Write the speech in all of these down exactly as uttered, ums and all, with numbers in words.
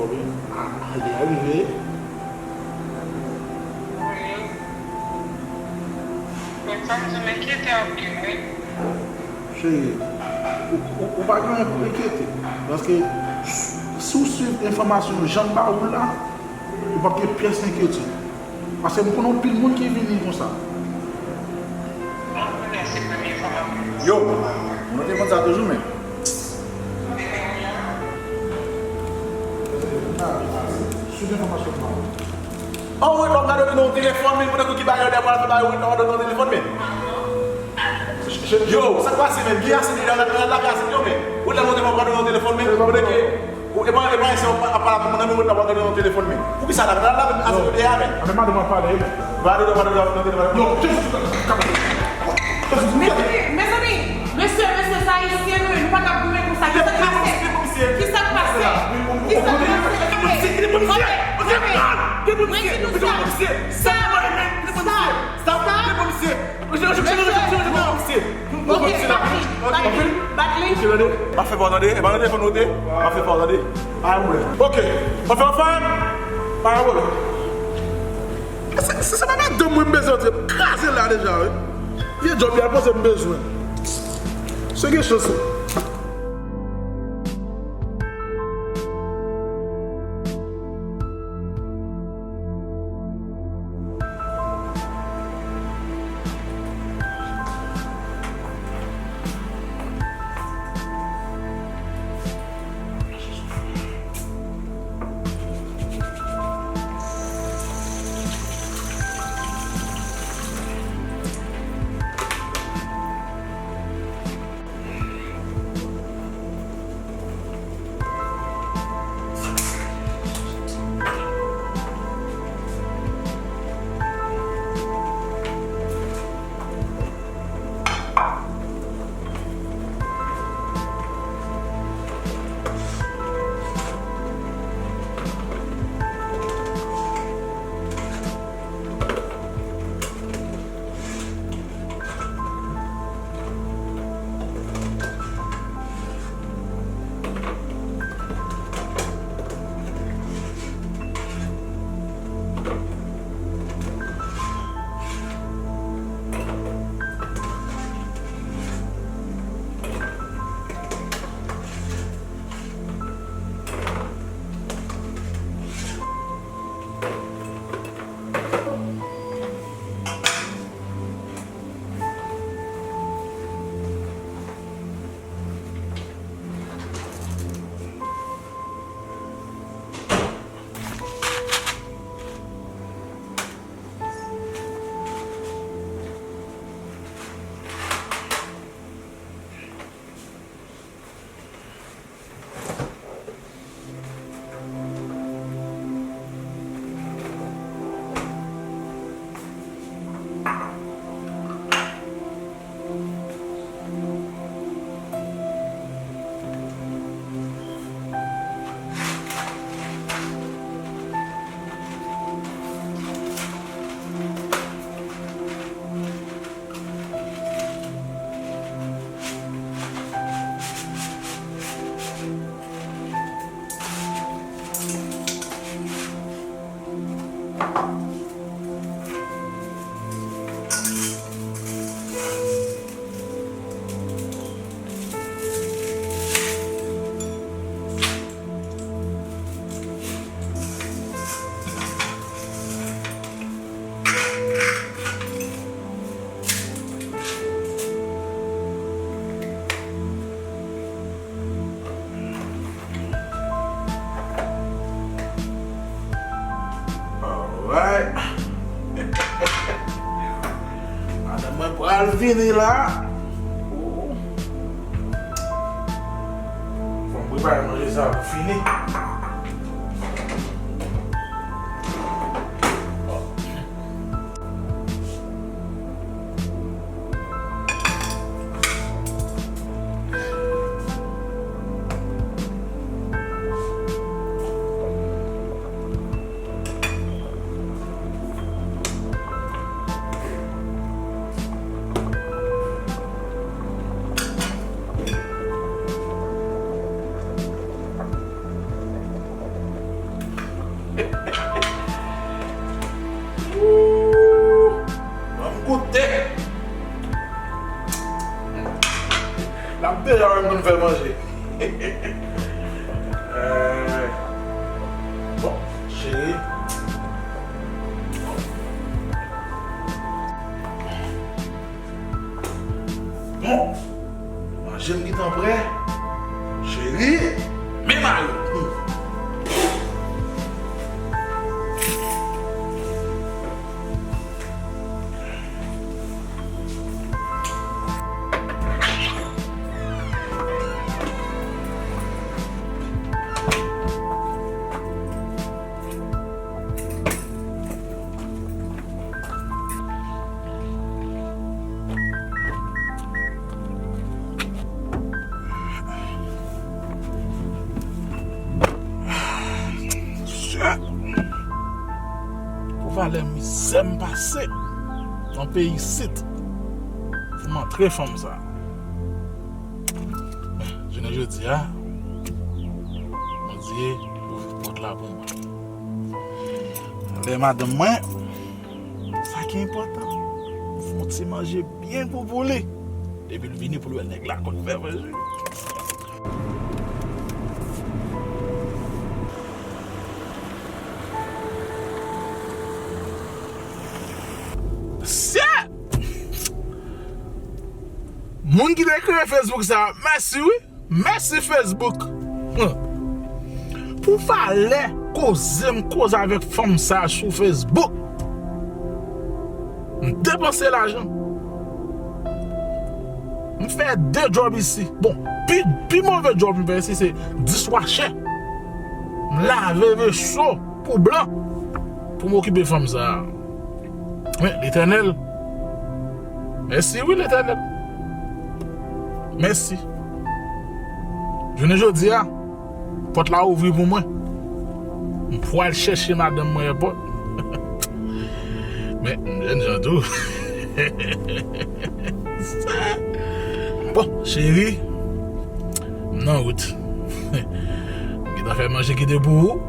Wi. Ah, li a rive. Wi. Men sa m di, m enkyete anpil, wi. Cheri, ou, ou, ou pa gen anyen pou enkyete. Paske si w swiv enfòmasyon yo jan m ba ou l la, ou p ap gen pyès enkyetid. Paske m konnen anpil moun ki vini konsa. Yo, moun te konn sa toujou, men. Sou enfòmasyon pa. An, ou ret la w ap gade nan yon telefòn, men, pandan ki bagay yo dèyè pral fè bagay, ou ret la w ap gade nan yon telefòn, men. Yo, sa k pase, men? Gen asid, la, la, la, la, gen asid, yo, men. Ou ret la nan yon telefòn, w ap gade nan yon telefòn, men. Ou ret la, ou ret la, w ap gade nan yon telefòn, men. Poukisa la, la, la, asid yo dèyè, men? A, men madanm ap pale, men. Gade, gade, gade, gade, gade. Yo, Jezi, Jezi. Mezanmi, mezanmi, mesye, mesye, se ayisyen nou ye, nou pa ka goumen konsa. Kisa k pase? Kisa k pase? Kisa k pase? Ok, ok. Mwen di nou sa. Stop, stop, stop. Mesye, ok, Batley, Batley. M ap fè pa w tande, e pa nan telefòn nou te? M ap fè pa w tande. Pa gen pwoblèm. Ok, m ap fè w fè. Pa gen pwoblèm. Se, se, se pa madanm mwen m bezwen, m kraze la deja, wi. Vye djòb li al poze m bezwen. Se gen chans, wi. Alright. Madanm mwen pral vini la. Fò m prepare manje sa pou fini. Eh, bon, cheri. Bon, manje m gentan prè. Cheri, men mayo. Hmm. Pou valè mizè m pase nan peyi isit, pou m antre fanm sa. Jounen jodi a, Bondye ouvri pòt la pou mwen. Lè madanm mwen, sa ki enpòtan, m fè yon ti manje byen gou pou li. Depi l vini pou l wè nèg la konn fè manje. Sye! Moun ki te kreye Facebook sa, mèsi wi. Mèsi Facebook. Hum. Pou valè koze m koze avèk fanm sa sou Facebook. M depanse lajan. M fè de djòb isi. Bon, pi, pi move djòb m fè isi se dishwasher. M lave veso pou blan pou m okipe fanm sa. Men, Letènèl, mèsi wi, Letènèl. Mèsi. Jounen jodi a, pòt la ouvri pou mwen. M pral chèche madanm mwen èpòt. Men, m jènjan tou. Bon, cheri, m nan wout. M gentan fè manje kite pou ou.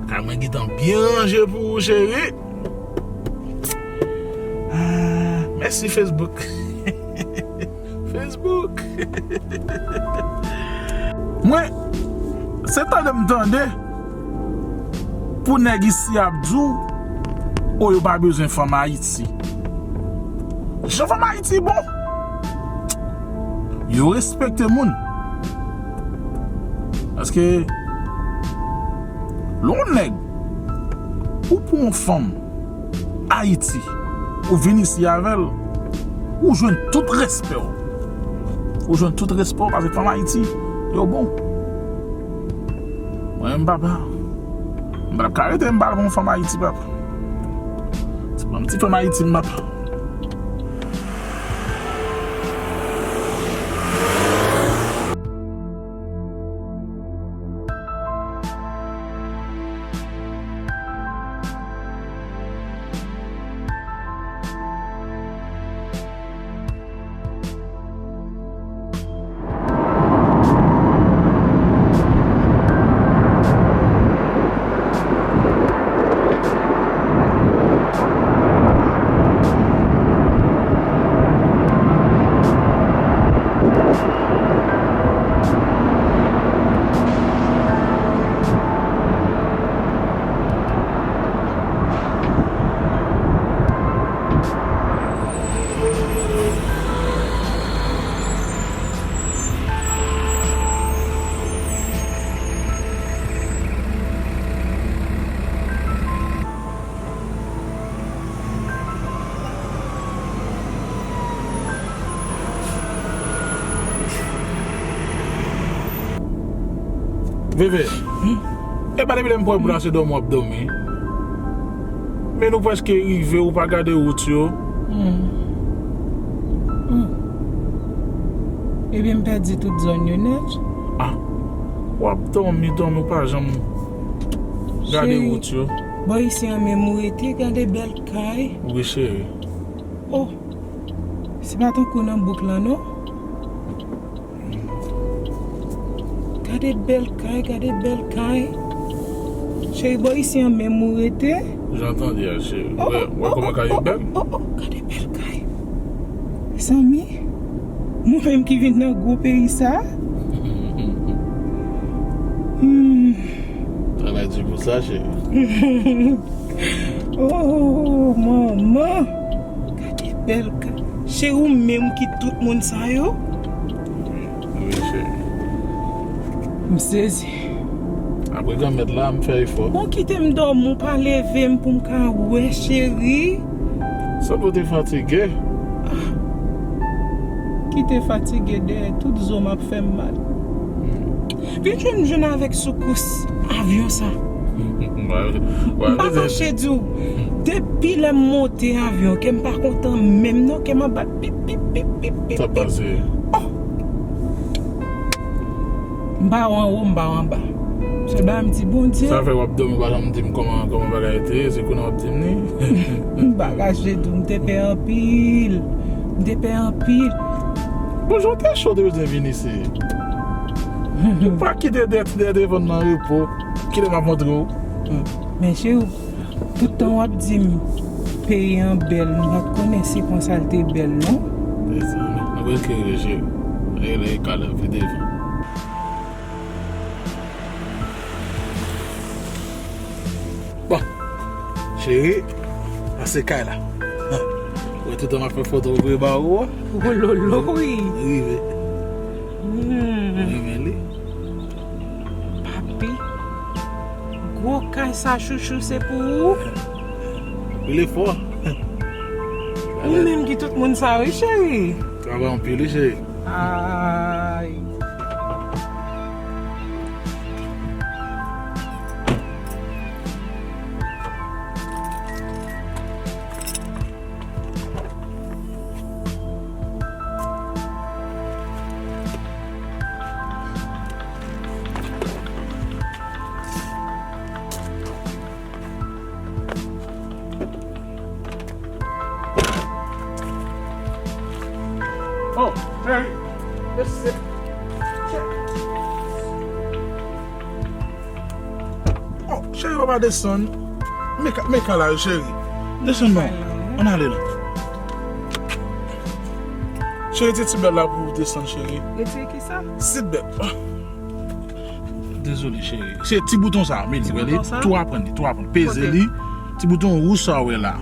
Kay mwen gentan byen ranje pou ou, cheri. Ah, mèsi Facebook. Facebook. Mwen, se tande m tande pou nèg isi ap di w, o, yo pa bezwen fanm Ayiti. Jan fanm Ayiti bon. Yo respekte moun. Paske lè yon nèg ou pran yon fanm Ayiti, ou vin isi avè l, ou jwenn tout respè w. Ou jwenn tout respè w paske fanm Ayiti, yo bon. Mwen menm papa, m pa t ap ka rete, m pa al pran yon fanm Ayiti, papa. Se pa yon ti fanm Ayiti m ap. Veve, e pa depi lè m pran pou la se dòmi w ap dòmi. Men nou prèske rive, ou pa gade wout yo. Hmm. Hmm. Ebyen, m pèdi tout zòn yo nèt. Ah, w ap dòmi, dòmi, ou pa janm gade wout yo. Bò isi an menm ou rete, gade bèl kay. Wi, cheri. Oh, se pa tankou nan bouk lan, non? Gade bèl kay, gade bèl kay. Cheri, bò isi an menm ou rete? Jan tande a, cheri. Oh, wè, oh, wè oh, kòman oh, kay yo oh, bèl? Oh, oh, oh, gade bèl kay. Zanmi, mwen menm ki vin nan gwo peyi sa. Sa, cheri. Oh, manman. Gade bèl ka. Cheri, ou menm ki tout moun sa yo? Wi, cheri. M sezi. Apre granmèt la, m fè efò. Bon, kite m dòmi, ou pa leve m pou m ka wè, cheri. Sanble w te fatige. Kite fatige dèyè, tout zo m ap fè m mal. Vin jwenn, jwenn avèk soukous avyon sa. M pa kache di w, depi lè m monte avyon, kè m pa kontan menm non, kè m ap bat pip, pip, pip, pip, pip. Sa pase? Oh! M pa wè anwo, m pa wè anba. Sèl bagay m di Bondye. Sa fè w ap dòmi, w pa janm di m kòman, kòman bagay te ye, se kounye a w ap di m li. M pa kache di w, m te pè anpil. M te pè anpil. Bon, jan w te cho, w te bezwen vin isit. Ou pa kite dèyè, dèyè telefòn nan repo. Kilè m ap montre w? Men cheri, tout tan w ap di m peyi an bèl, m pa t konnen se konsa l te bèl non. Mezanmi, nou pral kriye, cheri. Lè, lè, e kalè, vide vi. Bon, cheri, sa se kay la. Ou wè tout tan m ap fè foto pou voye ba ou a? Wololo, wi. Rive. Hmm. Renmen li. Papi, gwo kay sa, chouchou, se pou ou? Pile fò. Ou menm ki tout moun sa, wi, cheri. Travay anpil, wi, cheri. Ay. Oh, cheri. Mèsi. Oh, cheri, papa desann. Men ka-, men kay la, cheri. Desann non. Ann ale non. Cheri, ti, ti bèl la pou desann, cheri. Retire kisa? Seat belt. Oh. Dezole, cheri. Se ti bouton sa, men li, wè li, tou aprann li, tou aprann. Peze li, ti bouton wouj sa w wè la.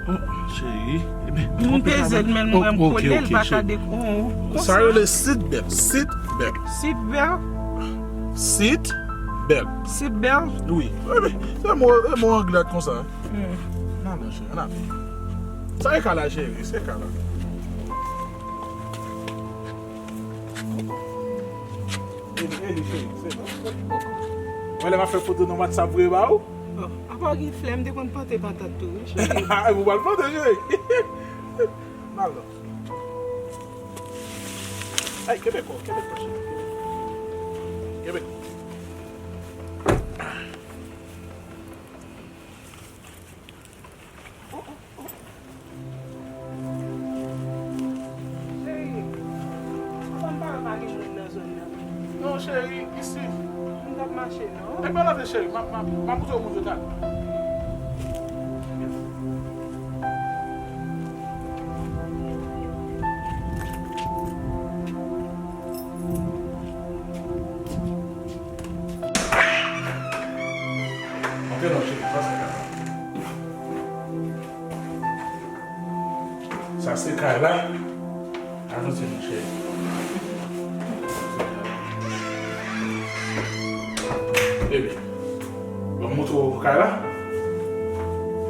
Oh, cheri. Ebyen, m peze l, men m wè m kole l, pa ka de-, oh, konsa. Sa rele seat belt, seat belt. Seat belt? Seat belt. Seat belt? Wi. Ebyen, se mo, se mo anglè konsa. Hmm. Nan, non, cheri, nan. Sa e kay la, cheri, se kay la. E, e li, cheri, se bon. Mwen, lè m ap fè foto nan WhatsApp vre ba ou. Bon, apa w gen flè, m te konn plante patat tou, wi, cheri. Ou pral plante, cheri. N al non. Ay, kenbe kò, kenbe kò, cheri. Kenbe kò. Cheri, konn pa wè pa gen moun nan zòn nan. Non, cheri, isi. Moun k ap mache, non. Ebyen, leve, cheri. M a, m a, m a montre w moun yo ta. Antre non, cheri, pase kay la. Sa se kay la. Avanse non, cheri. Ebyen, ban m montre w kay la.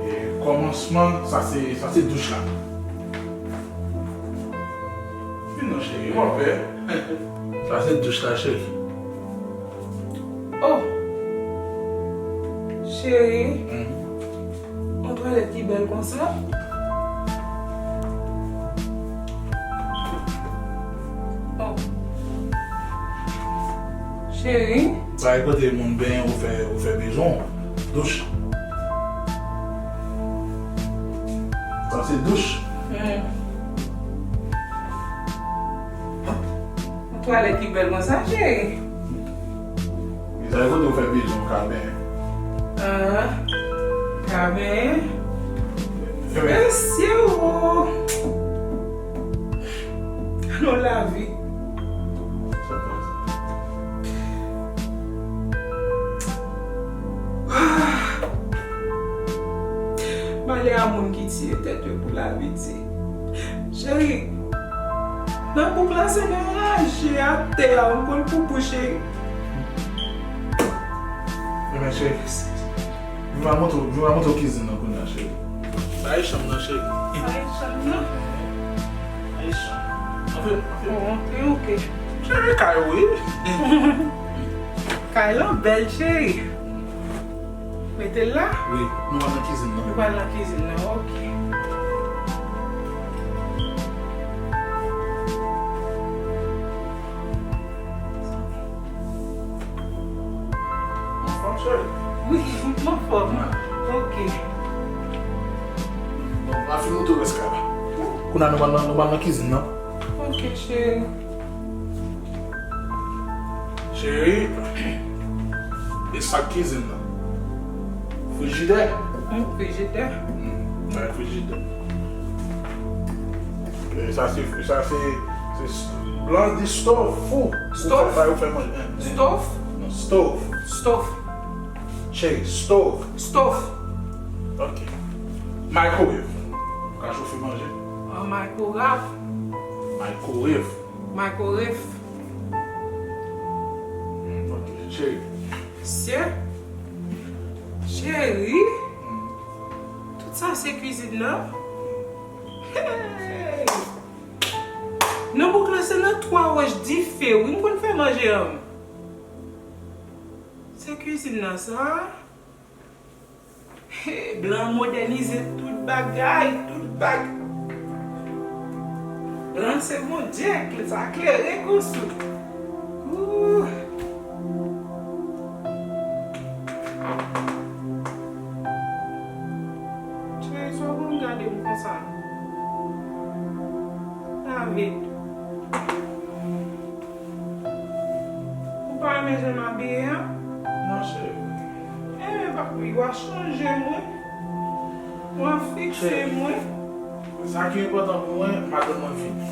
E kòmansman, sa se, sa se douch la. Vin non, cheri, w ap wè. Sa se douch la, cheri. Oh! Cheri, yon twalèt ki bèl konsa. Oh! Cheri. Sa e kote moun benyen ou fè, ou fè bezwen w. Douch. Sa se douch. Hmm. Yon twalèt ki bèl konsa, cheri. Mezanmi, kote w fè bezwen w ka benyen. Ah, ka benyen. Mesye o. Alon lavi. Moun ki tiye tèt yo pou lavi di. Cheri, nan bouk la se nan raje atè a, ou konn poupou cheri. Ebyen cheri, vin m a montre w, vin m a montre w kizin nan kounye a cheri. Sa e chanm nan cheri. Sa e chanm nan. Sa e chanm. Antre, antre. Bon, antre, ok. Cheri, kay ou wi. Kay lan bèl cheri. Mete l la? Wi, nou pral nan kizin nan. Nou pral nan kizin nan, ok. Anfòm, cheri? Wi, m anfòm. Ok. Bon, m ap fin montre w rès kay la. Kounye a nou pral nan, nou pral nan kizin nan. Ok, cheri. Cheri, e sa k kizin nan? Frijidè? Hmm, frijidè. Hmm, bay frijidè. E sa se, sa se, se s-, blan di stove, fou. Stove? Ou fè, ou fè manje. Stove? Non, stove. Stove. Cheri, stove. Stove. Ok. Microwave. Ou ka chofe manje. An microwave. Microwave. Microwave. Ok, cheri. Sye. Cheri. Tout sa se kwizin nan. Hey! Nan bouk la se nan twa wòch dife wi m konn fè manje an. Se kwizin nan sa. Blan modènize tout bagay, tout bag. Blan se Bondye, sa klere konsa. Ooh. Cheri, sa w konn gade m konsa? David. Ou pa renmen jan m abiye a? Non, cheri. Enben, papi, w a chanje mwen. W a fikse mwen. Sa ki enpòtan pou mwen, madanm mwen vini.